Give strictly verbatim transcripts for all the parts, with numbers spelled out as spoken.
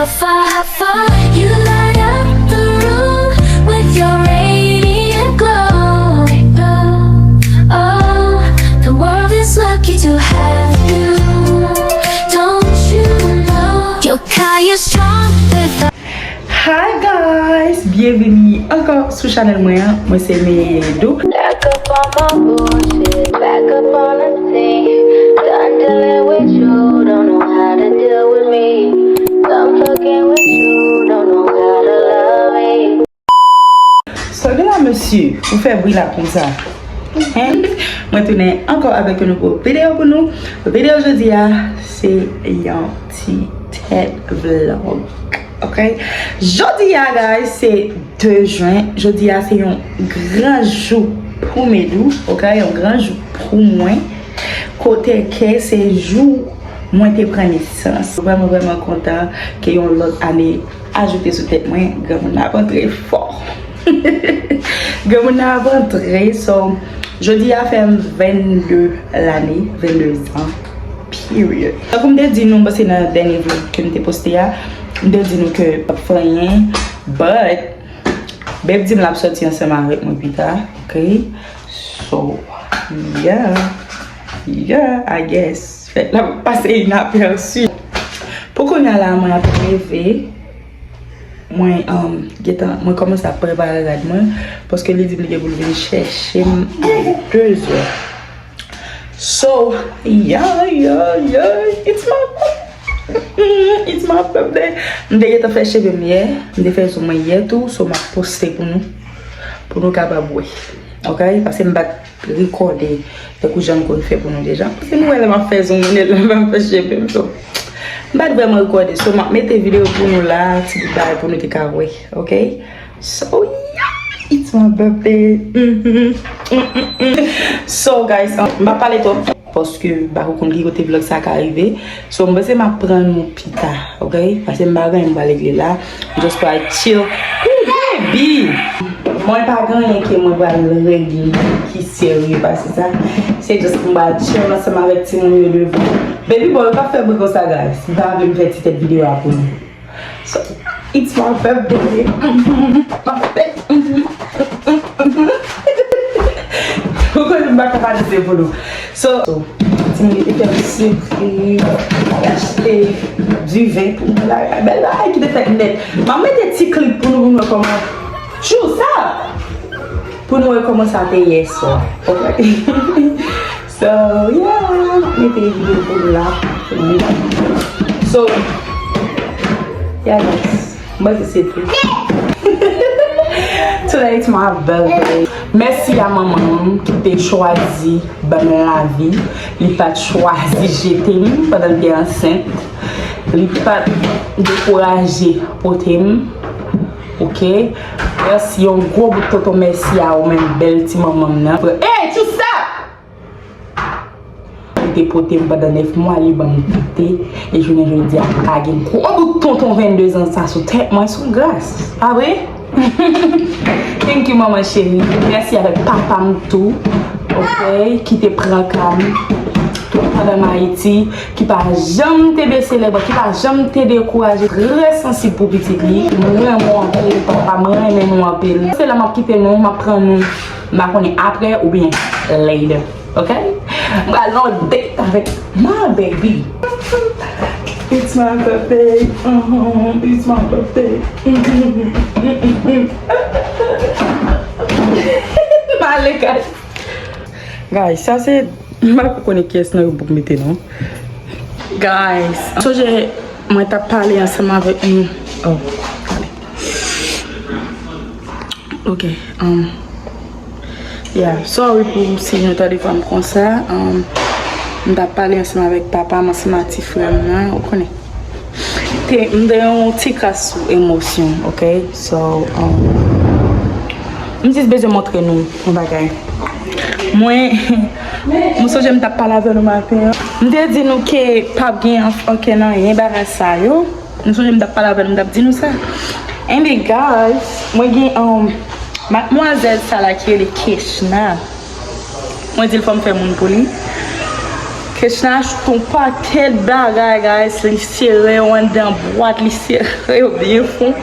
Far, far, you light up the room with your radiant glow. Oh, the world is lucky to have you. Don't you know? Your kind is strong with Hi guys, byenveni ankò sou chanèl mwen an. Mwen se Meyedou. Back up on my bullshit, back up on the scene. Done dealing with you, don't know how to deal with me. Done fucking with you, don't know how to love me. Sògè la mesye, ou fè bri la konsa. Hein? Mwen tounen ankò avèk yon nouvo videyo pou nou. Videyo jodi a, se yon ti tèt vlog. Ok? Jodi a, guys, se de jen. Jodi a, se yon gran jou pou Medou. Ok? Yon gran jou pou mwen. Kote ke se jou mwen te pran nesans. Vrèman, vrèman kontan ke yon lòt ane ajoute sou tèt mwen. Granmoun nan ap antre fò. Granmoun nan ap antre. So, jodi a fè m vennde lane, vennde zan. Period. Tankou m te di nou, m panse nan dènye vlog ke m te poste a, m te di nou ke p ap fè anyen, but Babe di m l ap sòti ansanm avèk mwen pita, ok? So, yeah. Yeah, I guess. Fèt la pase inapèsi. Pou kounye a la, mwen ap leve. Mwen, um, gentan, mwen kòmanse ap prepare rad mwen, paske li di m li gen pou l vin chèche m a de zè. So, yeah, yeah, yeah, it's my, it's my birthday. M te gentan fè cheve m yè, m te fè zong mwen yè tou, so m ap poste pou nou, pou nou kapab wè. Ok? Paske m pa t rekòde tankou jan m konn fè pou nou deja. Paske nou wè lè m ap fè zong mwen, lè m ap fè cheve m, so. M pa t vrèman rekòde, so m ap mete videyo pou nou la, ti bout bagay pou nou te ka wè, ok? So, yeah, it's my birthday. Mhm. Mm, mm, mm. So, guys, um, m pa pale twòp, paske m pa ko konn ki kote vlog sa ka rive. So, m panse m ap pran nou pita, ok? Paske m pa gen anyen m pral regle la. M just pral chill. Ooh, baby! Mwen pa gen anyen ke mwen pral regle ki serye pase sa. Se just m pral chill ansanm avèk timoun yo devan. Baby boy, pa fè bri konsa, guys. M pa vle m fè ti tèt videyo a pou nou. So, it's my birthday. My birthday. Ou konnen m pa ka pa di se pou nou. So, timoun yo te fè m sipri, te achte diven pou mwen la. Bèl bagay ki te fèt nèt. M ap mete ti klip pou nou, pou nou wè kòman. Tchou, sa! Pou nou wè kòman sa te yè swa. Ok? So, yeah, m ap mete videyo pou nou la. So, yeah, guys. Mwen se se tou. Tonight my birthday. Mèsi a manman m ki te chwazi ban m lavi. Li pa t chwazi jete m pandan l te ansent. Li pa t dekouraje pote m. Ok? Mèsi, yon gwo bout tonton mèsi a ou menm, bèl ti manman m nan. Ey, tchou sa! Li te pote m pandan nèf mwa, li ban m tete, e jounen jodi a, m ka gen gwo bout tonton vennde zan sa sou tèt mwen, se yon gras. Pa vre? Thank you, manman cheri. Mèsi avèk papa m tou, ok, ki te pran ka m tout pandan m Ayiti, ki pa janm te bese lèbra, ki pa janm te dekouraje, trè sansib pou pitit li. M renmen w anpil, papa, m renmen nou anpil. Se la m ap kite nou, m ap pran nou, m pa konnen apre oubyen later. Ok? M pral nan date avèk my baby. It's my birthday. Mhm, it's my birthday. Mhm. Male, guys. Guys, sa se, m pa konnen kiyès nan yo pou mete non. Guys, sonje mwen t ap pale ansanm avèk nou. Oh, ale. Ok, um, yeah, sorry pou si nou tande vwa m konsa. Um, m t ap pale ansanm avèk papa m, ansanm ak ti frè m nan, ou konnen. Te, m te yon ti kras sou emosyon, ok? So, um, m jis bezwen montre nou yon bagay. Mwen, m sonje m t ap pale avè nou maten an. M te di nou ke p ap gen anf-, ankenn anyen bagay sa yo. Nou sonje m t ap pale avè nou, m t ap di nou sa. Anyway, guys, mwen gen, um, madmwazèl sa la ki rele Kechna. Mwen di l fò m fè moun pou li. Ok, Kechna achte yon pakèt bagay, guys. Li sere yo anndan bwat, li sere yo byen fon.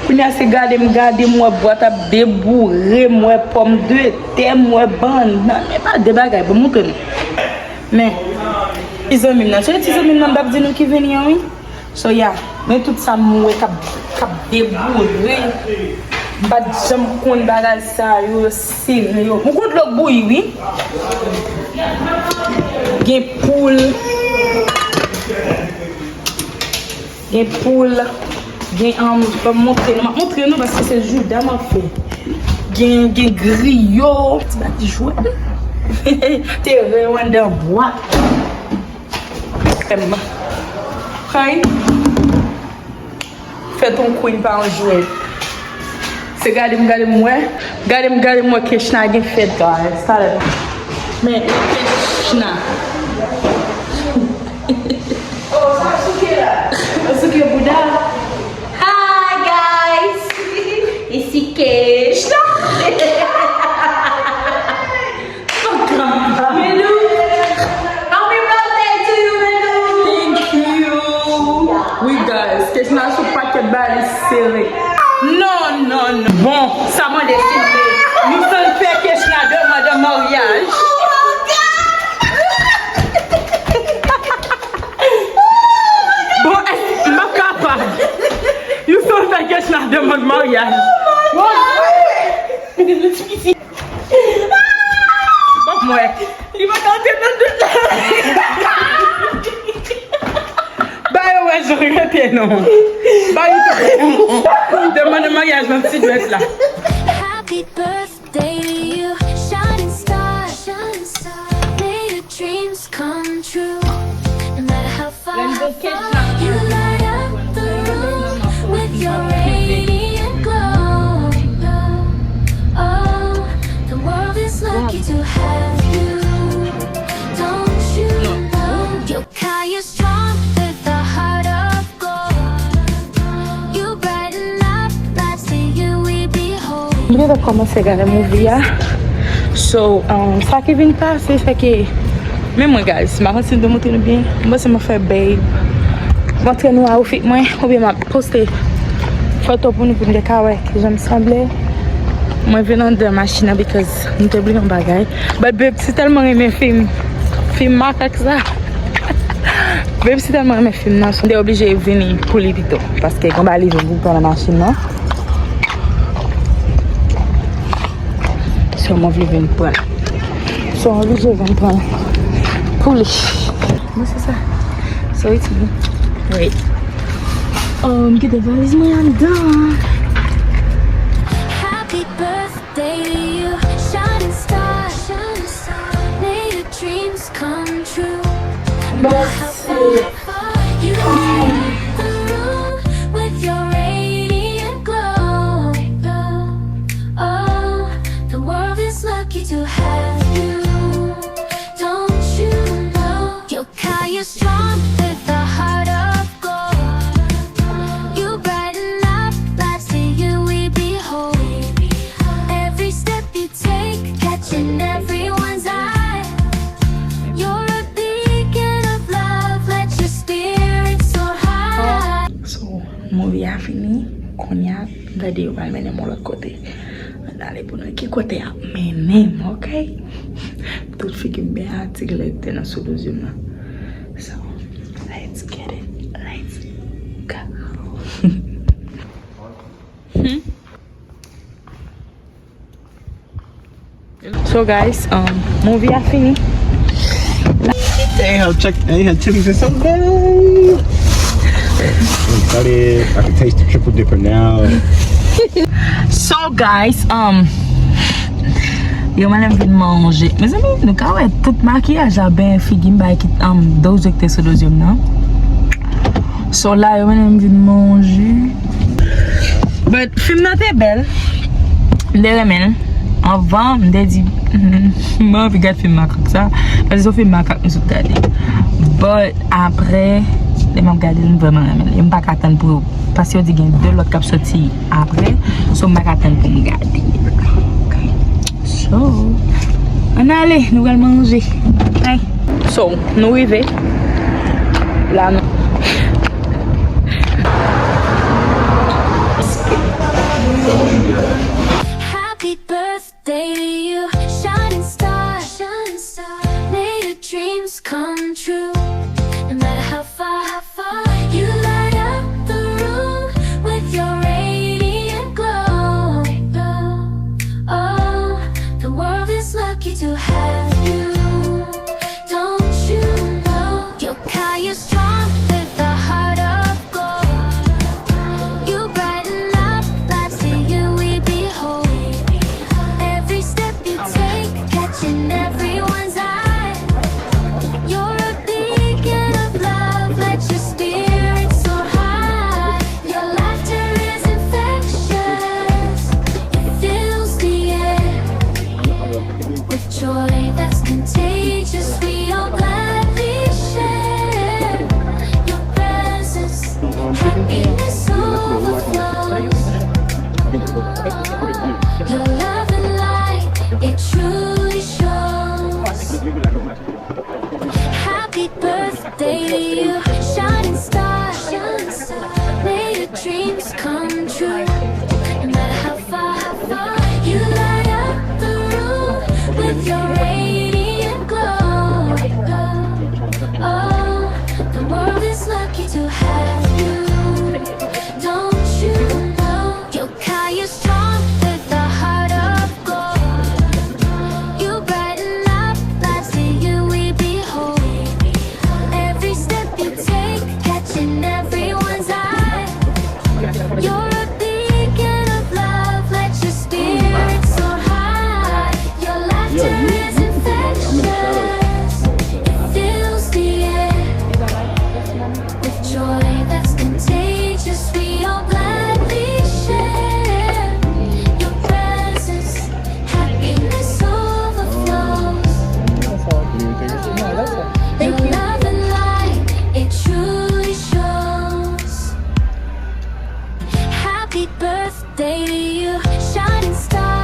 Kounye a se gade m gade, m wè bwat ap deboure, m wè pòmdetè, m wè bannann. Men pa de bagay, bon, montre nou. Men, ti zanmi m nan, se ti zanmi m nan m t ap di nou ki vini an, wi. So, yeah, men tout sa m wè k ap, k ap deboure. M pa t janm konn bagay sa yo, yo sere yo. M konn dlo k bouyi, wi. Gen poul. Gen poul. Gen, um, ban m montre nou. M ap montre nou paske se jouda m ap fè. Gen, gen griyo. Ti bagay jwèt. Te ren anndan bwat. Em. Hay. Fèt yon queen pa yon jwèt. Se gade m, gade m wè. Gade m, gade m wè Kechna gen fèt, guys. Talè. Men, Kechna. Oh, sa souke la. Ou souke bouda. Hi, guys. Isi Kechna. Milou. Happy birthday to you, Milou. Thank you. Wi, guys, Kechna sou pakèt bagay li sere. Non, non, non. Bon, sa mande silvouplè. Nou sot fè Kechna demann an maryaj. Oh my God. Bon, èske m p ap kapab? Nou sot fè Kechna demann maryaj. Oh my God. Ban mwen. Li pa ka antre nan dout la. Ba yo wè jan l rete non. Ba yo demann maryaj nan ti dwèt la. Happy birthday to you, shining star. May your dreams come true. No matter how far, how far, you light up the room with your radiant glow. Oh, the world is lucky to have you. Don't you know you're kind, you're strong with a heart of gold? You brighten up lives, to you we behold. M gentan kòmanse gade movie a. So, um, sa ki vin pase, se ke, men mwen, guys, m pa konn si m te montre nou byen. M panse m ap fè babe. Montre nou outfit mwen, oubyen m ap poste foto pou nou, pou nou te ka wè kijan m sanble. Mwen vin anndan machin nan because m te bliye yon bagay. But babe si tèlman renmen fim, fim makak sa. Babe si tèlman renmen fim nan, so m te oblije vini pou li pito. Paske konba li vin pou pran nan machin nan. So mwen vle vin pran. So mwen oblije vin pran pou li. Mwen se sa. So it's me. Wait. Oh, m kite valiz mwen anndan. Happy birthday to you, shining star. May your dreams come true. No matter how far, how far, you light the room with your radiant glow. Oh, the world is lucky to have you. Don't you know you're kind, you're strong with a heart of gold? You brighten up lives, to you we behold. Every step you take, catching everyone's eye. You're a beacon of love, let your spirit soar high. So, movie a fini, kounye a, gade yo pral mennen m yon lòt kote. Ann ale pou nou ki kote y ap mennen m, ok? Tout figi m byen atik lè te nan sou douzye m nan. So, let's get it. Let's go. Hmm. So guys, um, movie a fini. Hey, how Chuck, hey, how Chili's is so good. I'm excited. I can taste the triple dipper now. So guys, um, yo mande m vin manje. Mezanmi, nou ka wè tout makiyaj la, ben figi m bay ki, um, doze k te sou dozyèm nan. So la, yo mande m vin manje. But fim nan te bèl. M te renmen l. Anvan, m te di, "Hmm, mwen anvi gad fim makak sa." Paske se yon fim makak nou sot gade. But apre, lè m ap gade l, m vrèman renmen l. E m pa ka tann pou yo. Paske yo di gen de lòt k ap soti apre. So, m pa ka tann pou m gade l. Ok. So, ann ale, nou pral manje. Bye. So, nou rive. La nou. Happy birthday to you, shining star. Shining star. May your dreams come true. No matter how far, how far, you light up the room with your radiant glow. Oh, the world is lucky to have you. Don't you know? You're kind, you're strong with a heart of gold. You brighten up lives to you we behold. Every step you take, catching everyone's eye. You're a beacon of love, let your spirit soar high. Your laughter is infectious, it fills the air with joy that's contagious. We all gladly share your presence. Happiness overflows. Your love and light, it truly shows. Happy birthday to you, shining star. May your dreams come true. No matter how far, how far, you light up the room with your radiant glow. Oh, the world is lucky to have you. Don't you know? You're kind, you're strong with a heart of gold. You brighten up lives to you we behold. Every step you take, catching everyone's eye. You're a beacon of love, let your spirit soar high. Your laughter is infectious, it fills the air with joy that's contagious. We all gladly share your presence. Happiness overflows. Your love and light, it truly shows. Happy birthday to you, shining star.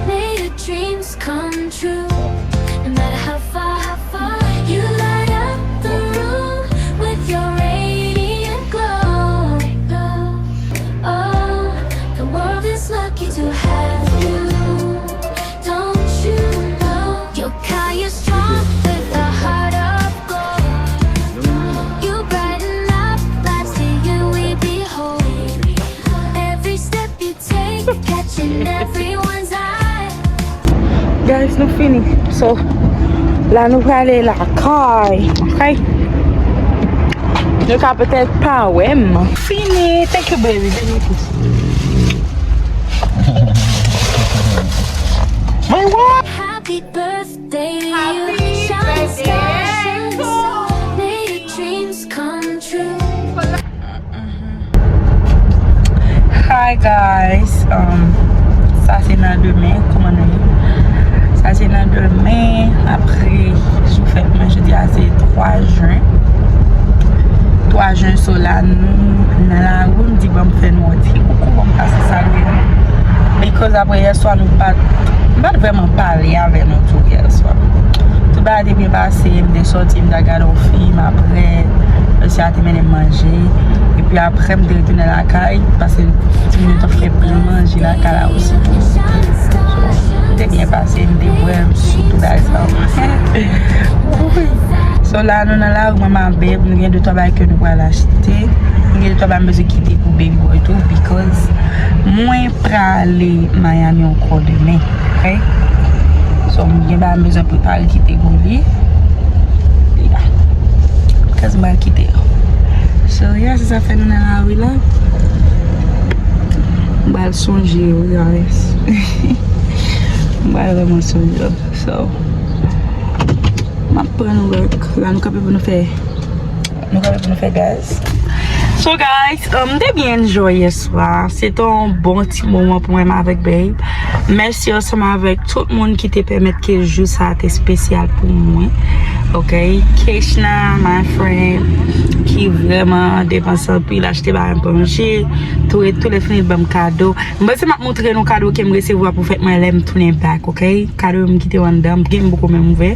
May your dreams come true. No matter how far, how far, you light up the room with your radiant glow. Oh, the world is lucky to have you. Don't you know? You're kind, you're strong with a heart of gold. You brighten up lives to you we behold. Every step you take, catching everyone's eye. Guys, nou fini. So, la nou prale lakay. Ok? Nou ka petèt pa wè m. Fini. Thank you, baby. Give me a kiss. My what? Happy birthday to you. Happy birthday. Shining star, shining star. May your dreams come true. Hi guys, um, sa se nan demen, kòman nou ye? Sa se nan demen, apre jou fèt mwen, jodi a se twa jen. Twa jen, so la nou nan lari, m di ban m fè nou yon ti koukou, ban m pase salye nou. Because apre yèswa nou pa t, m pa t vrèman pale avè nou tou yèswa. Tout bagay te byen pase, m te sòti, m t al gade yon fim, apre mesye a te mennen m manje. Epi apre m te retounen lakay, pase ti minit ap fè plen manje lakay la osi. So, m te byen pase, m te bwè, m sou tout bagay sa. So la nou nan lari, mwen m avè, nou gen de twa bagay ke nou pral achte. Nou gen de twa bagay m bezwen kite pou baby boy tou, because mwen prale Miami ankò demen. Ok? So, m gen bagay m bezwen prepare kite pou li. Yeah. Because m pral kite. So, yeah, se sa fè nou nan lari la. M pral sonje yo, guys. M pral vrèman sonje yo. So, m ap pran nou back. La nou kanpe pou nou fè, nou kanpe pou nou fè gaz. So guys, um, m te byen enjoy yèswa. Se te yon bon ti moman pou mwen avèk babe. Mèsi ansanm avèk tout moun ki te pèmèt ke jou sa te espesyal pou mwen. Ok, Keshna, my friend, ki vrèman depanse anpil, achte bagay pou manje, tou e tou lè fini ban m kado. M panse m ap montre nou kado ke m resevwa pou fèt mwen lè m tounen back, ok? Kado yo m kite yo anndan, m gen m poko menm ouvè.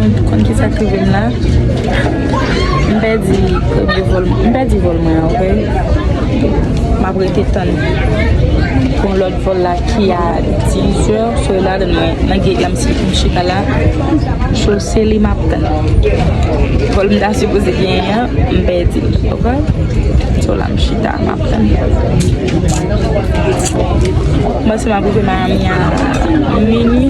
konn ki sa k rive m la. M pèdi premye vòl, m pèdi vòl mwen an, ok? M ap rete tann pou yon lòt vòl la ki a dizè. So, ladan mwen, nan gate la, m si, m chita la. So, se li m ap tann. Vòl m ta sipoze genyen an, m pèdi l, ok? So, la, m chita, m ap tann. M panse m ap rive Miami a minui.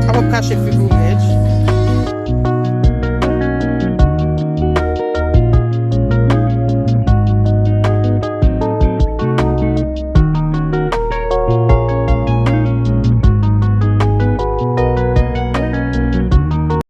Sa p ap kache figi w, Medj.